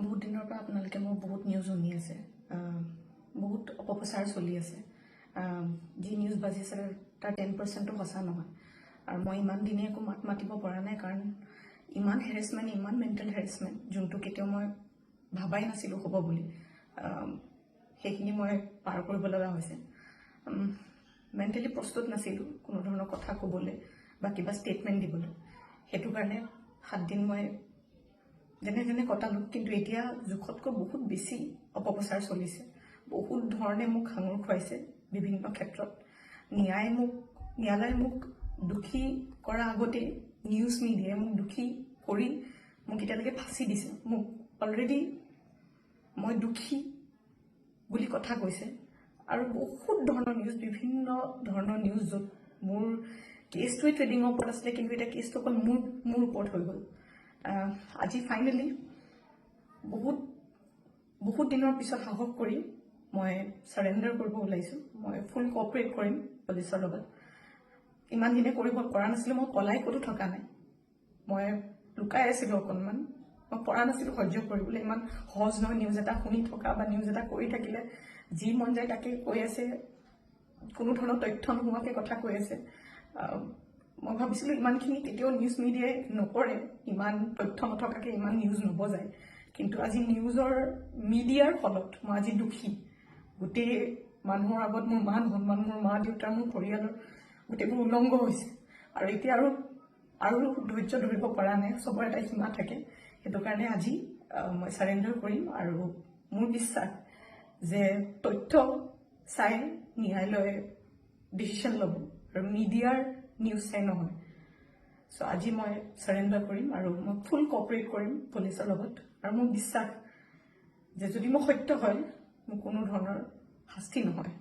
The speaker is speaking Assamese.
বহুত দিনৰ পৰা আপোনালোকে মোৰ বহুত নিউজ শুনি আছে। বহুত অপপ্ৰচাৰ চলি আছে। যি নিউজ বাজিছে, তাৰ 10%-ও সঁচা নহয়। আৰু মই ইমান দিনে একো মাত মাতিব পৰা নাই, কাৰণ ইমান হেৰেছমেণ্ট, ইমান মেণ্টেল হেৰেছমেণ্ট, যোনটো কেতিয়াও মই ভাবাই নাছিলোঁ হ'ব বুলি, সেইখিনি মই পাৰ কৰিব লগা হৈছে। মেণ্টেলি প্ৰস্তুত নাছিলোঁ কোনো ধৰণৰ কথা ক'বলৈ বা কিবা ষ্টেটমেণ্ট দিবলৈ। সেইটো কাৰণে 7 দিন মই যেনে তেনে কটালোঁ। কিন্তু এতিয়া জোখতকৈ বহুত বেছি অপপ্ৰচাৰ চলিছে। বহুত ধৰণে মোক সাঙুৰ খুৱাইছে বিভিন্ন ক্ষেত্ৰত। ন্যায়ালয়ে মোক দোষী কৰা আগতেই নিউজ মিডিয়াই মোক দোষী কৰি মোক এতিয়ালৈকে ফাঁচি দিছে। মোক অলৰেডি মই দোষী বুলি কথা কৈছে। আৰু বহুত ধৰণৰ নিউজ, বিভিন্ন ধৰণৰ নিউজ, য'ত মোৰ কেছটোৱে ট্ৰেডিঙৰ ওপৰত আছিলে, কিন্তু এতিয়া কেছটো অকল মোৰ ওপৰত হৈ গ'ল। আজি ফাইনেলি বহুত বহুত দিনৰ পিছত সাহস কৰি মই চাৰেণ্ডাৰ কৰিব ওলাইছোঁ। মই ফুল কঅপাৰেট কৰিম পুলিচৰ লগত। ইমান দিনে কৰিব পৰা নাছিলোঁ। মই পলাই ক'তো থকা নাই, মই লুকাই আছিলোঁ অকণমান। মই পৰা নাছিলোঁ সহ্য কৰিবলৈ। ইমান সহজ নহয় নিউজ এটা শুনি থকা বা নিউজ এটা কৰি থাকিলে। যি মন যায় তাকে কৈ আছে, কোনো ধৰণৰ তথ্য নোহোৱাকৈ কথা কৈ আছে। মই ভাবিছিলোঁ ইমানখিনি কেতিয়াও নিউজ মিডিয়াই নকৰে, ইমান তথ্য নথকাকৈ ইমান নিউজ নবজায়। কিন্তু আজি নিউজৰ মিডিয়াৰ ফলত মই আজি দোষী। গোটেই মানুহৰ আগত মোৰ মান সন্মান, মোৰ মা দেউতাৰ, মোৰ পৰিয়ালৰ গোটেইবোৰ উলংগ হৈছে। আৰু এতিয়া আৰু ধৈৰ্য ধৰিব পৰা নাই। চবৰে এটা সীমা থাকে। সেইটো কাৰণে আজি মই চাৰেণ্ডাৰ কৰিম। আৰু মোৰ বিশ্বাস যে তথ্য চাই ন্যায়ালয়ে ডিচিশ্যন ল'ব আৰু মিডিয়াৰ নিউজ চাই নহয়। চ' আজি মই চাৰেণ্ডাৰ কৰিম আৰু মই ফুল কঅপাৰেট কৰিম পুলিচৰ লগত। আৰু মোৰ বিশ্বাস যে যদি মই সত্য হয়, মোৰ কোনো ধৰণৰ শাস্তি নহয়।